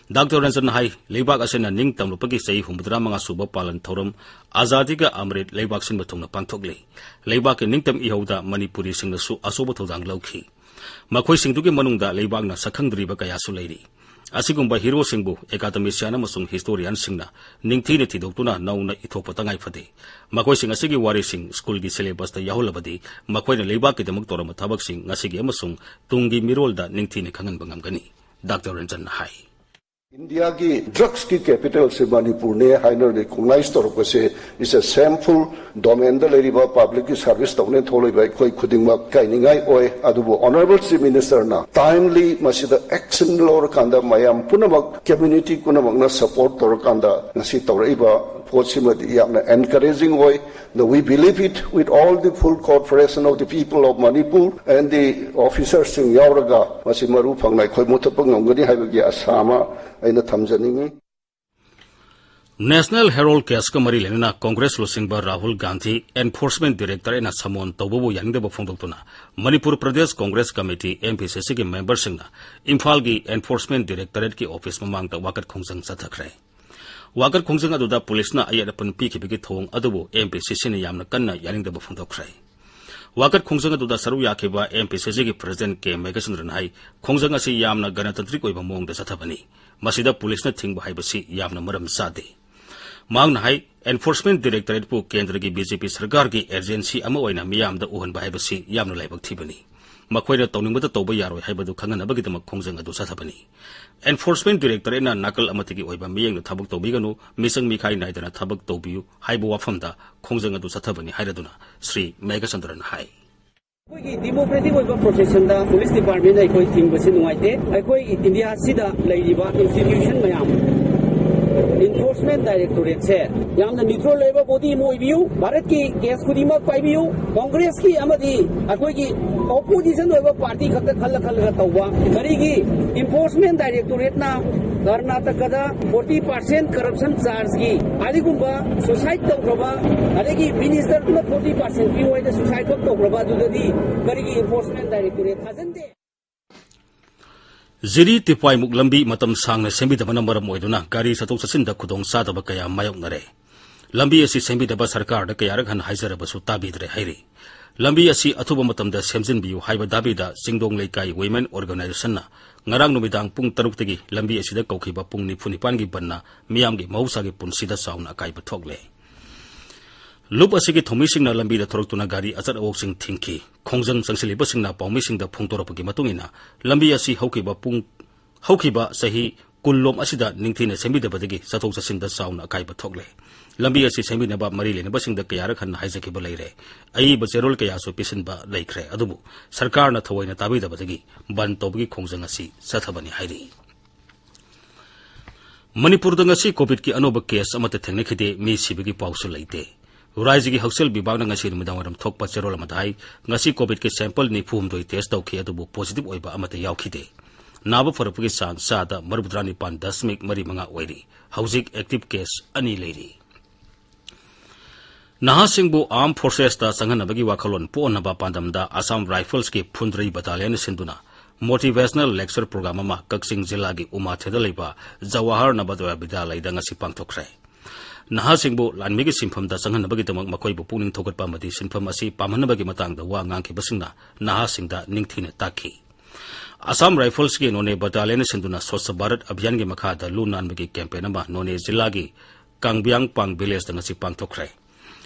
ꯗꯥꯛꯇꯔ ꯔꯟꯖꯟꯅ ꯍꯥꯏ, ꯂꯩꯕꯥꯛ ꯑꯁꯤꯅ ꯅꯤꯡꯇꯝꯂꯛꯄꯒꯤ ꯆꯍꯤ ꯍꯨꯝꯐꯨꯇꯔꯥꯃꯉꯥ ꯁꯨꯕ ꯄꯥꯂꯟ ꯊꯧꯔꯝ ꯑꯖꯥꯗꯤ ꯀꯥ ꯑꯃ꯭ꯔꯤꯠ ꯂꯩꯕꯥꯛ ꯁꯤꯟꯕ ꯊꯨꯡꯅ ꯄꯥꯡꯊꯣꯛꯂꯤ꯫ ꯂꯩꯕꯥꯛꯀꯤ ꯅꯤꯡꯇꯝ ꯏꯍꯧꯗ ꯃꯅꯤꯄꯨꯔꯤꯁꯤꯡꯅꯁꯨ ꯑꯆꯧꯕ ꯊꯧꯗꯥꯡ ꯂꯧꯈꯤ꯫ ꯃꯈꯣꯏꯁꯤꯡꯗꯨꯒꯤ ꯃꯅꯨꯡꯗ ꯂꯩꯕꯥꯛꯅ ꯁꯛꯈꯪꯗ꯭ꯔꯤꯕ ꯀꯌꯥꯁꯨ ꯂꯩꯔꯤ꯫ ꯑꯁꯤꯒꯨꯝꯕ ꯍꯤꯔꯣꯁꯤꯡꯕꯨ academician ꯑꯃꯁꯨꯡ historianꯁꯤꯡꯅ ꯅꯤꯡꯊꯤꯅ ꯊꯤꯗꯣꯛꯇꯨꯅ ꯅꯧꯅ ꯏꯊꯣꯛꯄ ꯇꯉꯥꯏ ꯐꯗꯦ꯫ ꯃꯈꯣꯏꯁꯤꯡ ꯑꯁꯤꯒꯤ ꯋꯥꯔꯤꯁꯤꯡ ꯁ꯭ꯀꯨꯜꯒꯤ syllabusꯇ ꯌꯥꯎꯍꯜꯂꯕꯗꯤ ꯃꯈꯣꯏꯅ ꯂꯩꯕꯥꯛꯀꯤꯗꯃꯛ ꯇꯧꯔꯝꯕ ꯊꯕꯛꯁꯤꯡ ꯉꯁꯤꯒꯤ ꯑꯃꯁꯨꯡ ꯇꯨꯡꯒꯤ ꯃꯤꯔꯣꯜꯗ ꯅꯤꯡꯊꯤꯅ ꯈꯪꯍꯟꯕ ꯉꯝꯒꯅꯤ, ꯗꯥꯛꯇꯔ ꯔꯟꯖꯟꯅ ꯍꯥꯏ꯫ Indiaꯒꯤ drugsꯀꯤ capitalꯁꯦ ꯃꯅꯤꯄꯨꯔꯅꯦ ꯍꯥꯏꯅ recognize ꯇꯧꯔꯛꯄꯁꯦ is a shameful domainꯗ ꯂꯩꯔꯤꯕ publicꯀꯤ service ꯇꯧꯅꯦ ꯊꯣꯛꯂꯤꯕ ꯑꯩꯈꯣꯏ ꯈꯨꯗꯤꯡꯃꯛ ꯏꯀꯥꯏꯅꯤꯡꯉꯥꯏ ꯑꯣꯏ꯫ ꯑꯗꯨꯕꯨ Honourable Chief Ministerꯅ timely ꯃꯁꯤꯗ action ꯂꯧꯔꯀꯥꯟꯗ ꯃꯌꯥꯝ ꯄꯨꯝꯅꯃꯛ community ꯄꯨꯝꯅꯃꯛꯅ support ꯇꯧꯔꯀꯥꯟꯗ ꯉꯁꯤ ꯇꯧꯔꯛꯏꯕ ꯄꯣꯠꯁꯤꯃꯗꯤ ꯌꯥꯝꯅ encouraging ꯑꯣꯏ꯫ Now we believe it with all the full cooperation of the people of Manipur and the officersꯁꯤꯡ ꯌꯥꯎꯔꯒ ꯃꯁꯤ ꯃꯔꯨ ꯐꯪꯅ ꯑꯩꯈꯣꯏ ꯃꯨꯊꯠꯄ ꯉꯝꯒꯅꯤ ꯍꯥꯏꯕꯒꯤ ꯑꯁꯥ ꯑꯃ ꯑꯩꯅ ꯊꯝꯖꯅꯤꯡꯏ꯫ National Herald caseꯀ ꯃꯔꯤ ꯂꯩꯅꯅ Congress ꯂꯨꯆꯤꯡꯕ ꯔꯥꯍꯨꯜ ꯒꯥꯟꯙꯤ Enforcement Directorateꯅ summon ꯇꯧꯕꯕꯨ ꯌꯥꯅꯤꯡꯗꯕ ꯐꯣꯡꯗꯣꯛꯇꯨꯅ ꯃꯅꯤꯄꯨꯔ ꯄ꯭ꯔꯗꯦꯁ Congress Committee, MPCCꯒꯤ memberꯁꯤꯡꯅ ꯏꯝꯐꯥꯜꯒꯤ Enforcement Directorateꯀꯤ office ꯃꯃꯥꯡꯗ ꯋꯥꯀꯠ ꯈꯣꯡꯖꯪ ꯆꯠꯊꯈ꯭ꯔꯦ꯫ ꯋꯥꯀꯠ ꯈꯣꯡꯖꯪ ꯑꯗꯨꯗ ꯄꯨꯂꯤꯁꯅ ꯑꯌꯦꯠ ꯑꯄꯟ ꯄꯤꯈꯤꯕꯒꯤ ꯊꯧꯑꯣꯡ ꯑꯗꯨꯕꯨ MPCCꯅ ꯌꯥꯝꯅ ꯀꯟꯅ ꯌꯥꯅꯤꯡꯗꯕ ꯐꯣꯡꯗꯣꯛꯈ꯭ꯔꯦ꯫ ꯋꯥꯀꯠ ꯈꯣꯡꯖꯪ ꯑꯗꯨꯗ ꯁꯔꯨꯛ ꯌꯥꯈꯤꯕ MPCCꯒꯤ President ꯀꯦ ꯃꯦꯘꯆꯟꯗ꯭ꯔꯅ ꯍꯥꯏ, ꯈꯣꯡꯖꯪ ꯑꯁꯤ ꯌꯥꯝꯅ ꯒꯅꯇꯟꯇ꯭ꯔꯤꯛ ꯑꯣꯏꯕ ꯃꯑꯣꯡꯗ ꯆꯠꯊꯕꯅꯤ꯫ ꯃꯁꯤꯗ ꯄꯨꯂꯤꯁꯅ ꯊꯤꯡꯕ ꯍꯥꯏꯕꯁꯤ ꯌꯥꯝꯅ ꯃꯔꯝ ꯆꯥꯗꯦ꯫ ꯃꯍꯥꯛꯅ ꯍꯥꯏ, Enforcement Directorate ꯄꯨ ꯀꯦꯟꯗ꯭ꯔꯒꯤ BJP ꯁꯔꯀꯥꯔꯒꯤ agency ꯑꯃ ꯑꯣꯏꯅ ꯃꯤꯌꯥꯝꯗ ꯎꯍꯟꯕ ꯍꯥꯏꯕꯁꯤ ꯌꯥꯝꯅ ꯂꯥꯏꯕꯛ ꯊꯤꯕꯅꯤ꯫ ꯃꯈꯣꯏꯅ ꯇꯧꯅꯤꯡꯕꯗ ꯇꯧꯕ ꯌꯥꯔꯣꯏ ꯍꯥꯏꯕꯗꯨ ꯈꯪꯍꯟꯅꯕꯒꯤꯗꯃꯛ ꯈꯣꯡꯖꯪ ꯑꯗꯨ ꯆꯠꯊꯕꯅꯤ꯫ Enforcement Directorateꯅ ꯅꯥꯀꯜ ꯑꯃꯠꯇꯒꯤ ꯑꯣꯏꯕ ꯃꯤꯠꯌꯦꯡꯗ ꯊꯕꯛ ꯇꯧꯕꯤꯒꯅꯨ, ꯃꯤꯆꯪ ꯃꯤꯈꯥꯏ ꯅꯥꯏꯗꯅ ꯊꯕꯛ ꯇꯧꯕꯤꯌꯨ ꯍꯥꯏꯕ ꯋꯥꯐꯝꯗ ꯈꯣꯡꯖꯪ ꯑꯗꯨ ꯆꯠꯊꯕꯅꯤ ꯍꯥꯏꯔꯗꯨꯅ ꯁ꯭ꯔꯤ ꯃꯦꯘꯆꯟꯗ꯭ꯔꯅ ꯍꯥꯏ꯫ ꯑꯩꯈꯣꯏꯒꯤ democratic ꯑꯣꯏꯕ processionꯗ police department ꯑꯩꯈꯣꯏ ꯊꯤꯡꯕꯁꯤ ꯅꯨꯡꯉꯥꯏꯇꯦ꯫ ꯑꯩꯈꯣꯏ ꯏꯟꯗꯤꯌꯥꯁꯤꯗ ꯂꯩꯔꯤꯕ institution ꯃꯌꯥꯝ, Enforcement Directorateꯁꯦ ꯌꯥꯝꯅ neutral ꯑꯣꯏꯕ body ꯑꯃ ꯑꯣꯏꯕꯤꯌꯨ꯫ ꯚꯥꯔꯠꯀꯤ case ꯈꯨꯗꯤꯡꯃꯛ ꯄꯥꯏꯕꯤꯌꯨ꯫ Congressꯀꯤ ꯑꯃꯗꯤ ꯑꯩꯈꯣꯏꯒꯤ opposition ꯑꯣꯏꯕ party ꯈꯛꯇ ꯈꯜꯂ ꯈꯜꯂꯒ ꯇꯧꯕ, ꯀꯔꯤꯒꯤ Enforcement Directorateꯅ ꯀꯔꯅꯥꯇꯀꯗ forty percent corruption chargeꯀꯤ ꯑꯗꯨꯒꯨꯝꯕ suicide ꯇꯧꯈ꯭ꯔꯕ, ꯑꯗꯒꯤ ministerꯗꯨꯅ forty percent ꯄꯤꯌꯨ ꯍꯥꯏꯅ suicide ꯈꯛ ꯇꯧꯈ꯭ꯔꯕ ꯑꯗꯨꯗꯗꯤ ꯀꯔꯤꯒꯤ Enforcement Directorate ꯊꯥꯖꯤꯟꯗꯦ? ꯖꯤꯔꯤ ꯇꯤꯄꯥꯏꯃꯨꯛ ꯂꯝꯕꯤ ꯃꯇꯝ ꯁꯥꯡꯅ ꯁꯦꯝꯕꯤꯗꯕꯅ ꯃꯔꯝ ꯑꯣꯏꯗꯨꯅ ꯒꯥꯔꯤ ꯆꯠꯊꯣꯛ ꯆꯠꯁꯤꯟꯗ ꯈꯨꯗꯣꯡ ꯆꯥꯗꯕ ꯀꯌꯥ ꯃꯥꯌꯣꯛꯅꯔꯦ꯫ ꯂꯝꯕꯤ ꯑꯁꯤ ꯁꯦꯝꯕꯤꯗꯕ ꯁꯔꯀꯥꯔꯗ ꯀꯌꯥꯔꯛ ꯍꯟꯅ ꯍꯥꯏꯖꯔꯕꯁꯨ ꯇꯥꯕꯤꯗ꯭ꯔꯦ ꯍꯥꯏꯔꯤ꯫ ꯂꯝꯕꯤ ꯑꯁꯤ ꯑꯊꯨꯕ ꯃꯇꯝꯗ ꯁꯦꯝꯖꯤꯟꯕꯤꯌꯨ ꯍꯥꯏꯕ ꯗꯥꯕꯤꯗ ꯆꯤꯡꯗꯣꯡ ꯂꯩꯀꯥꯏ Women Organizationꯅ ꯉꯔꯥꯡ ꯅꯨꯃꯤꯗꯥꯡ ꯄꯨꯡ ꯇꯔꯨꯛꯇꯒꯤ ꯂꯝꯕꯤ ꯑꯁꯤꯗ ꯀꯧꯈꯤꯕ ꯄꯨꯡ ꯅꯤꯐꯨ ꯅꯤꯄꯥꯟꯒꯤ ꯕꯟꯅ ꯃꯤꯌꯥꯝꯒꯤ ꯃꯍꯧꯁꯥꯒꯤ ꯄꯨꯟꯁꯤꯗ ꯆꯥꯎꯅ ꯑꯀꯥꯏꯕ ꯊꯣꯛꯂꯦ꯫ ꯂꯨꯞ ꯑꯁꯤꯒꯤ ꯊꯧꯃꯤꯁꯤꯡꯅ ꯂꯝꯕꯤꯗ ꯊꯣꯔꯛꯇꯨꯅ ꯒꯥꯔꯤ ꯑꯆꯠ ꯑꯋꯣꯛꯁꯤꯡ ꯊꯤꯡꯈꯤ꯫ ꯈꯣꯡꯖꯪ ꯆꯪꯁꯤꯜꯂꯤꯕꯁꯤꯡꯅ ꯄꯥꯎꯃꯤꯁꯤꯡꯗ ꯐꯣꯡꯗꯣꯔꯛꯄꯒꯤ ꯃꯇꯨꯡ ꯏꯟꯅ, ꯂꯝꯕꯤ ꯑꯁꯤ ꯍꯧꯈꯤꯕ ꯄꯨꯡ, ꯍꯧꯈꯤꯕ ꯆꯍꯤ ꯀꯨꯟꯂꯣꯝ ꯑꯁꯤꯗ ꯅꯤꯡꯊꯤꯅ ꯁꯦꯝꯕꯤꯗꯕꯗꯒꯤ ꯆꯠꯊꯣꯛ ꯆꯠꯁꯤꯟꯗ ꯆꯥꯎꯅ ꯑꯀꯥꯏꯕ ꯊꯣꯛꯂꯦ꯫ ꯂꯝꯕꯤ ꯑꯁꯤ ꯁꯦꯝꯕꯤꯅꯕ ꯃꯔꯤ ꯂꯩꯅꯕꯁꯤꯡꯗ ꯀꯌꯥꯔꯛ ꯍꯟꯅ ꯍꯥꯏꯖꯈꯤꯕ ꯂꯩꯔꯦ꯫ ꯑꯏꯕ ꯆꯦꯔꯣꯜ ꯀꯌꯥꯁꯨ ꯄꯤꯁꯤꯟꯕ ꯂꯩꯈ꯭ꯔꯦ, ꯑꯗꯨꯕꯨ ꯁꯔꯀꯥꯔꯅ ꯊꯑꯣꯏꯅ ꯇꯥꯕꯤꯗꯕꯗꯒꯤ ꯕꯟ ꯇꯧꯕꯒꯤ ꯈꯣꯡꯖꯪ ꯑꯁꯤ ꯆꯠꯊꯕꯅꯤ ꯍꯥꯏꯔꯤ꯫ ꯃꯅꯤꯄꯨꯔꯗ ꯉꯁꯤ ꯀꯣꯚꯤꯗꯀꯤ ꯑꯅꯧꯕ ꯀꯦꯁ ꯑꯃꯠꯇ ꯊꯦꯡꯅꯈꯤꯗꯦ, ꯃꯤ ꯁꯤꯕꯒꯤ ꯄꯥꯎꯁꯨ ꯂꯩꯇꯦ꯫ ꯔꯥꯖ꯭ꯌꯒꯤ ꯍꯛꯁꯦꯜ ꯕꯤꯚꯥꯒꯅ ꯉꯁꯤ ꯅꯨꯃꯤꯗꯥꯡꯋꯥꯏꯔꯝ ꯊꯣꯛꯄ ꯆꯦꯔꯣꯜ ꯑꯃꯗ ꯍꯥꯏ, ꯉꯁꯤ ꯀꯣꯚꯤꯗꯀꯤ sample ꯅꯤꯐꯨ ꯍꯨꯝꯗꯣꯏ test ꯇꯧꯈꯤ, ꯑꯗꯨꯕꯨ positive ꯑꯣꯏꯕ ꯑꯃꯠꯇ ꯌꯥꯎꯈꯤꯗꯦ꯫ ꯅꯥꯕ ꯐꯔꯛꯄꯒꯤ ꯆꯥꯡ ꯆꯥꯗ ꯃꯔꯤꯐꯨꯇꯔꯥ ꯅꯤꯄꯥꯟ ꯗꯁꯃꯤꯛ ꯃꯔꯤ ꯃꯉꯥ ꯑꯣꯏꯔꯤ꯫ ꯍꯧꯖꯤꯛ active case ꯑꯅꯤ ꯂꯩꯔꯤ꯫ ꯅꯍꯥꯁꯤꯡꯕꯨ Armed Forcesꯇ ꯆꯪꯍꯟꯅꯕꯒꯤ ꯋꯥꯈꯜꯂꯣꯟ ꯄꯣꯛꯍꯟꯅꯕ ꯄꯥꯟꯗꯝꯗ Assam Riflesꯀꯤ ꯐꯨꯟꯗ꯭ꯔꯩ Battalionꯅ ꯁꯤꯟꯗꯨꯅ motivational lecture program ꯑꯃ ꯀꯛꯆꯤꯡ ꯖꯤꯂꯥꯒꯤ ꯎꯃꯥꯊꯦꯜꯗ ꯂꯩꯕ ꯖꯋꯥꯍꯔ ꯅꯕꯣꯗꯌ ꯕꯤꯗ꯭ꯌꯥꯂꯌꯗ ꯉꯁꯤ ꯄꯥꯡꯊꯣꯛꯈ꯭ꯔꯦ꯫ ꯅꯍꯥꯁꯤꯡꯕꯨ ꯂꯥꯟꯃꯤꯒꯤ ꯁꯤꯟꯐꯝꯗ ꯆꯪꯍꯟꯅꯕꯒꯤꯗꯃꯛ ꯃꯈꯣꯏꯕꯨ ꯄꯨꯛꯅꯤꯡ ꯊꯧꯒꯠꯄ ꯑꯃꯗꯤ ꯁꯤꯟꯐꯝ ꯑꯁꯤ ꯄꯥꯝꯍꯟꯅꯕꯒꯤ ꯃꯇꯥꯡꯗ ꯋꯥ ꯉꯥꯡꯈꯤꯕꯁꯤꯡꯅ ꯅꯍꯥꯁꯤꯡꯗ ꯅꯤꯡꯊꯤꯅ ꯇꯥꯛꯈꯤ꯫ Assam Riflesꯀꯤ ꯅꯣꯅꯦ Battalionꯅ ꯁꯤꯟꯗꯨꯅ Swachh Bharat Abhiyanꯒꯤ ꯃꯈꯥꯗ ꯂꯨ ꯅꯥꯟꯕꯒꯤ campaign ꯑꯃ ꯅꯣꯅꯦ ꯖꯤꯂꯥꯒꯤ ꯀꯥꯡꯕꯤꯌꯥꯡꯄꯥꯡ ꯚꯤꯂꯦꯖꯇ ꯉꯁꯤ ꯄꯥꯡꯊꯣꯛꯈ꯭ꯔꯦ꯫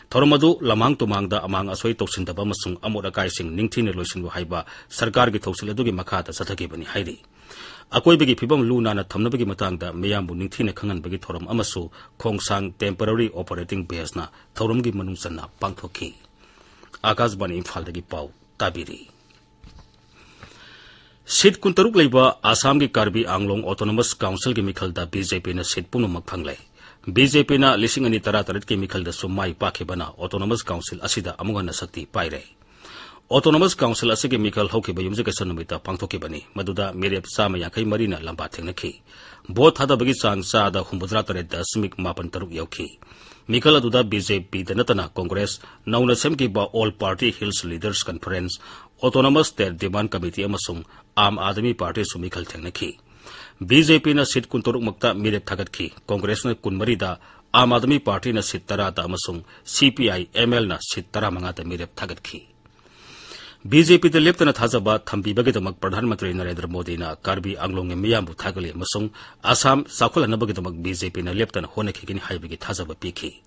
ꯊꯧꯔꯝ ꯑꯗꯨ ꯂꯃꯥꯡ ꯇꯨꯃꯥꯡꯗ ꯑꯃꯥꯡ ꯑꯁꯣꯏ ꯇꯧꯁꯤꯟꯗꯕ ꯑꯃꯁꯨꯡ ꯑꯃꯣꯠ ꯑꯀꯥꯏꯁꯤꯡ ꯅꯤꯡꯊꯤꯅ ꯂꯣꯏꯁꯤꯟꯕ ꯍꯥꯏꯕ ꯁꯔꯀꯥꯔꯒꯤ ꯊꯧꯁꯤꯜ ꯑꯗꯨꯒꯤ ꯃꯈꯥꯗ ꯆꯠꯊꯈꯤꯕꯅꯤ ꯍꯥꯏꯔꯤ꯫ ꯑꯀꯣꯏꯕꯒꯤ ꯐꯤꯕꯝ ꯂꯨ ꯅꯥꯟꯅ ꯊꯝꯅꯕꯒꯤ ꯃꯇꯥꯡꯗ ꯃꯤꯌꯥꯝꯕꯨ ꯅꯤꯡꯊꯤꯅ ꯈꯪꯍꯟꯕꯒꯤ ꯊꯧꯔꯝ ꯑꯃꯁꯨ ꯈꯣꯡꯁꯥꯡ Temporary Operating Baseꯅ ꯊꯧꯔꯝꯒꯤ ꯃꯅꯨꯡ ꯆꯟꯅ ꯄꯥꯡꯊꯣꯛꯈꯤ꯫ ꯑꯥꯀꯥꯁꯕꯥꯅꯤ ꯏꯝꯐꯥꯜꯗꯒꯤ ꯄꯥꯎ ꯇꯥꯕꯤꯔꯤ꯫ ꯁꯤꯠ ꯀꯨꯟꯇꯔꯨꯛ ꯂꯩꯕ ꯑꯁꯥꯝꯒꯤ ꯀꯥꯔꯕꯤ ꯑꯥꯡꯂꯣꯡ Autonomous Councilꯒꯤ ꯃꯤꯈꯜꯗ BJPꯅ ꯁꯤꯠ ꯄꯨꯝꯅꯃꯛ ꯐꯪꯂꯦ꯫ BJPꯅ ꯂꯤꯁꯤꯡ ꯑꯅꯤ ꯇꯔꯥꯇꯔꯦꯠꯀꯤ ꯃꯤꯈꯜꯗꯁꯨ ꯃꯥꯏ ꯄꯥꯛꯈꯤꯕꯅ Autonomous Council ꯑꯁꯤꯗ ꯑꯃꯨꯛ ꯍꯟꯅ ꯁꯛꯇꯤ ꯄꯥꯏꯔꯦ꯫ Autonomous Council ꯑꯁꯤꯒꯤ ꯃꯤꯈꯜ ꯍꯧꯈꯤꯕ ꯌꯨꯝꯖꯀꯩꯁ ꯅꯨꯃꯤꯠꯇ ꯄꯥꯡꯊꯣꯛꯈꯤꯕꯅꯤ, ꯃꯗꯨꯗ ꯃꯤꯔꯦꯞ ꯆꯥꯝꯃ ꯌꯥꯡꯈꯩ ꯃꯔꯤꯅ ꯂꯝꯕꯥ ꯊꯦꯡꯅꯈꯤ꯫ ꯚꯣꯠ ꯊꯥꯗꯕꯒꯤ ꯆꯥꯡ ꯆꯥꯗ ꯍꯨꯝꯐꯨꯇꯔꯥ ꯇꯔꯦꯠ ꯗꯁꯃꯤꯛ ꯃꯥꯄꯟ ꯇꯔꯨꯛ ꯌꯧꯈꯤ꯫ ꯃꯤꯈꯜ ꯑꯗꯨꯗ BJPꯗ ꯅꯠꯇꯅ ꯀꯣꯡꯒ꯭ꯔꯦꯁ, ꯅꯧꯅ ꯁꯦꯝꯈꯤꯕ All Party Hills Leaders Conference, Autonomous State Demand Committee ꯑꯃꯁꯨꯡ ꯑꯥꯝ ꯑꯥꯗꯃꯤ ꯄꯥꯔꯇꯤꯁꯨ ꯃꯤꯈꯜ ꯊꯦꯡꯅꯈꯤ꯫ BJPꯅ ꯁꯤꯠ ꯀꯨꯟꯇꯔꯨꯛꯃꯛꯇ ꯃꯤꯔꯦꯞ ꯊꯥꯒꯠꯈꯤ, ꯀꯣꯡꯒ꯭ꯔꯦꯁꯅ ꯀꯨꯟꯃꯔꯤꯗ, ꯑꯥꯝ ꯑꯥꯗꯃꯤ ꯄꯥꯔꯇꯤꯅ ꯁꯤꯠ ꯇꯔꯥꯗ ꯑꯃꯁꯨꯡ CPIMLꯅ ꯁꯤꯠ ꯇꯔꯥꯃꯉꯥꯗ ꯃꯤꯔꯦꯞ ꯊꯥꯒꯠꯈꯤ꯫ BJPꯗ ꯂꯦꯞꯇꯅ ꯊꯥꯖꯕ ꯊꯝꯕꯤꯕꯒꯤꯗꯃꯛ ꯄ꯭ꯔꯙꯥꯟ ꯃꯟꯇ꯭ꯔꯤ ꯅꯔꯦꯟꯗ꯭ꯔ ꯃꯣꯗꯤꯅ ꯀꯥꯔꯕꯤ ꯑꯪꯂꯣꯡꯒꯤ ꯃꯤꯌꯥꯝꯕꯨ ꯊꯥꯒꯠꯂꯤ ꯑꯃꯁꯨꯡ ꯑꯁꯥꯝ ꯆꯥꯎꯈꯠꯍꯟꯅꯕꯒꯤꯗꯃꯛ BJPꯅ ꯂꯦꯞꯇꯅ ꯍꯣꯠꯅꯈꯤꯒꯅꯤ ꯍꯥꯏꯕꯒꯤ ꯊꯥꯖꯕ ꯄꯤꯈꯤ꯫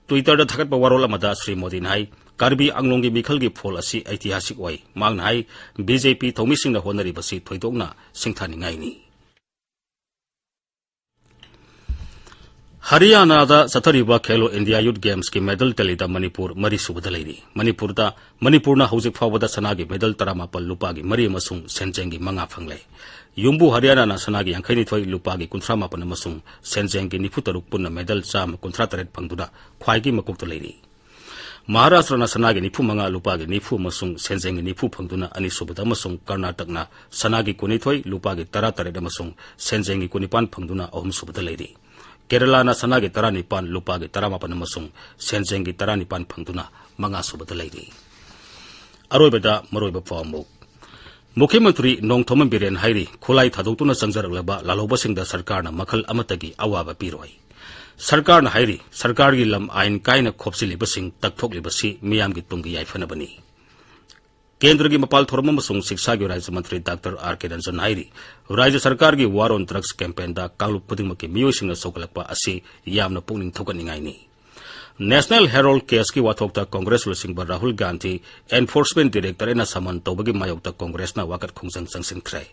Twitterꯗ ꯊꯥꯒꯠꯄ ꯋꯥꯔꯣꯜ ꯑꯃꯗ ꯁ꯭ꯔꯤ ꯃꯣꯗꯤꯅ ꯍꯥꯏ, ꯀꯥꯔꯕꯤ ꯑꯪꯂꯣꯡꯒꯤ ꯃꯤꯈꯜꯒꯤ ꯐꯣꯜ ꯑꯁꯤ ꯑꯩꯇꯤꯍꯥꯁꯤꯛ ꯑꯣꯏ꯫ ꯃꯍꯥꯛꯅ ꯍꯥꯏ, BJP ꯊꯧꯃꯤꯁꯤꯡꯅ ꯍꯣꯠꯅꯔꯤꯕꯁꯤ ꯊꯣꯏꯗꯣꯛꯅ ꯁꯤꯡꯊꯥꯅꯤꯡꯉꯥꯏꯅꯤ꯫ ꯍꯔꯤꯌꯥꯅꯥꯗ ꯆꯠꯊꯔꯤꯕ ꯈꯦꯂꯣ ꯏꯟꯗꯤꯌꯥ ꯌꯨꯊ ꯒꯦꯝꯁꯀꯤ ꯃꯦꯗꯜ ꯇꯦꯂꯤꯗ ꯃꯅꯤꯄꯨꯔ ꯃꯔꯤꯁꯨꯕꯗ ꯂꯩꯔꯤ꯫ ꯃꯅꯤꯄꯨꯔꯗ, ꯃꯅꯤꯄꯨꯔꯅ ꯍꯧꯖꯤꯛ ꯐꯥꯎꯕꯗ ꯁꯅꯥꯒꯤ ꯃꯦꯗꯜ ꯇꯔꯥꯃꯥꯄꯜ, ꯂꯨꯄꯥꯒꯤ ꯃꯔꯤ ꯑꯃꯁꯨꯡ ꯁꯦꯟꯖꯦꯡꯒꯤ ꯃꯉꯥ ꯐꯪꯂꯦ꯫ ꯌꯨꯝꯕꯨ ꯍꯔꯤꯌꯥꯅꯥꯅ ꯁꯅꯥꯒꯤ ꯌꯥꯡꯈꯩꯅꯤꯊꯣꯏ, ꯂꯨꯄꯥꯒꯤ ꯀꯨꯟꯊ꯭ꯔꯥ ꯃꯥꯄꯟ ꯑꯃꯁꯨꯡ ꯁꯦꯟꯖꯦꯡꯒꯤ ꯅꯤꯐꯨ ꯇꯔꯨꯛ, ꯄꯨꯟꯅ ꯃꯦꯗꯜ ꯆꯥꯝꯃ ꯀꯨꯟꯊ꯭ꯔꯥ ꯇꯔꯦꯠ ꯐꯪꯗꯨꯅ ꯈ꯭ꯋꯥꯏꯒꯤ ꯃꯀꯣꯛꯇ ꯂꯩꯔꯤ꯫ ꯃꯍꯥꯔꯥꯁꯇ꯭ꯔꯅ ꯁꯅꯥꯒꯤ ꯅꯤꯐꯨ ꯃꯉꯥ, ꯂꯨꯄꯥꯒꯤ ꯅꯤꯐꯨ ꯑꯃꯁꯨꯡ ꯁꯦꯟꯖꯦꯡꯒꯤ ꯅꯤꯐꯨ ꯐꯪꯗꯨꯅ ꯑꯅꯤꯁꯨꯕꯗ ꯑꯃꯁꯨꯡ ꯀꯔꯅꯥꯇꯛꯅ ꯁꯅꯥꯒꯤ ꯀꯨꯟꯅꯤꯊꯣꯏ, ꯂꯨꯄꯥꯒꯤ ꯇꯔꯥ ꯇꯔꯦꯠ ꯑꯃꯁꯨꯡ ꯁꯦꯟꯖꯦꯡꯒꯤ ꯀꯨꯟꯅꯤꯄꯥꯟ ꯐꯪꯗꯨꯅ ꯑꯍꯨꯝꯁꯨꯕꯗ ꯂꯩꯔꯤ꯫ ꯀꯦꯔꯂꯥꯅ ꯁꯅꯥꯒꯤ ꯇꯔꯥꯅꯤꯄꯥꯟ, ꯂꯨꯄꯥꯒꯤ ꯇꯔꯥꯃꯥꯄꯟ ꯑꯃꯁꯨꯡ ꯁꯦꯟꯖꯦꯡꯒꯤ ꯇꯔꯥꯅꯤꯄꯥꯟ ꯐꯪꯗꯨꯅ ꯃꯉꯥꯁꯨꯕꯗ ꯂꯩꯔꯤ꯫ ꯑꯔꯣꯏꯕꯗ ꯃꯔꯨꯑꯣꯏꯕ ꯄꯥꯎ ꯑꯃꯨꯛ꯫ ꯃꯨꯈ꯭ꯌ ꯃꯟꯇ꯭ꯔꯤ ꯅꯣꯡꯊꯣꯝꯕꯝ ꯕꯤꯔꯦꯟ ꯍꯥꯏꯔꯤ, ꯈꯨꯠꯂꯥꯏ ꯊꯥꯗꯣꯛꯇꯨꯅ ꯆꯪꯖꯔꯛꯂꯕ ꯂꯥꯜꯍꯧꯕꯁꯤꯡꯗ ꯁꯔꯀꯥꯔꯅ ꯃꯈꯜ ꯑꯃꯠꯇꯒꯤ ꯑꯋꯥꯕ ꯄꯤꯔꯣꯏ꯫ ꯁꯔꯀꯥꯔꯅ ꯍꯥꯏꯔꯤ, ꯁꯔꯀꯥꯔꯒꯤ ꯂꯝ ꯑꯥꯏꯟ ꯀꯥꯏꯅ ꯈꯣꯞꯆꯤꯜꯂꯤꯕꯁꯤꯡ ꯇꯛꯊꯣꯛꯂꯤꯕꯁꯤ ꯃꯤꯌꯥꯝꯒꯤ ꯇꯨꯡꯒꯤ ꯌꯥꯏꯐꯅꯕꯅꯤ꯫ ꯀꯦꯟꯗ꯭ꯔꯒꯤ ꯃꯄꯥꯜ ꯊꯧꯔꯝ ꯑꯃꯁꯨꯡ ꯁꯤꯛꯁꯥꯒꯤ ꯔꯥꯖ꯭ꯌ ꯃꯟꯇ꯭ꯔꯤ ꯗꯥꯛꯇꯔ ꯑꯥꯔ ꯀꯦ ꯔꯟꯖꯟ ꯍꯥꯏꯔꯤ, ꯔꯥꯖ꯭ꯌ ꯁꯔꯀꯥꯔꯒꯤ War on Drugs campaignꯗ ꯀꯥꯡꯂꯨꯞ ꯈꯨꯗꯤꯡꯃꯛꯀꯤ ꯃꯤꯑꯣꯏꯁꯤꯡꯅ ꯆꯣꯡꯈꯠꯂꯛꯄ ꯑꯁꯤ ꯌꯥꯝꯅ ꯄꯨꯛꯅꯤꯡ ꯊꯧꯒꯠꯅꯤꯡꯉꯥꯏꯅꯤ꯫ National Herald caseꯀꯤ ꯋꯥꯊꯣꯛꯇ ꯀꯣꯡꯒ꯭ꯔꯦꯁ ꯂꯨꯆꯤꯡꯕ ꯔꯥꯍꯨꯜ ꯒꯥꯟꯙꯤ Enforcement Directorateꯅ summon ꯇꯧꯕꯒꯤ ꯃꯥꯌꯣꯛꯇ ꯀꯣꯡꯒ꯭ꯔꯦꯁꯅ ꯋꯥꯀꯠ ꯈꯣꯡꯖꯪ ꯆꯪꯁꯤꯟꯈ꯭ꯔꯦ꯫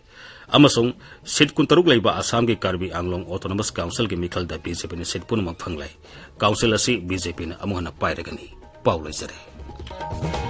ꯑꯃꯁꯨꯡ seat ꯀꯨꯟꯇꯔꯨꯛ ꯂꯩꯕ ꯑꯁꯥꯝꯒꯤ ꯀꯥꯔꯕꯤ ꯑꯪꯂꯣꯡ Autonomous Councilꯒꯤ ꯃꯤꯈꯜꯗ BJPꯅ seat ꯄꯨꯝꯅꯃꯛ ꯐꯪꯂꯦ꯫ Council ꯑꯁꯤ BJPꯅ ꯑꯃꯨꯛ ꯍꯟꯅ ꯄꯥꯏꯔꯒꯅꯤ꯫ ꯄꯥꯎ ꯂꯣꯏꯖꯔꯦ꯫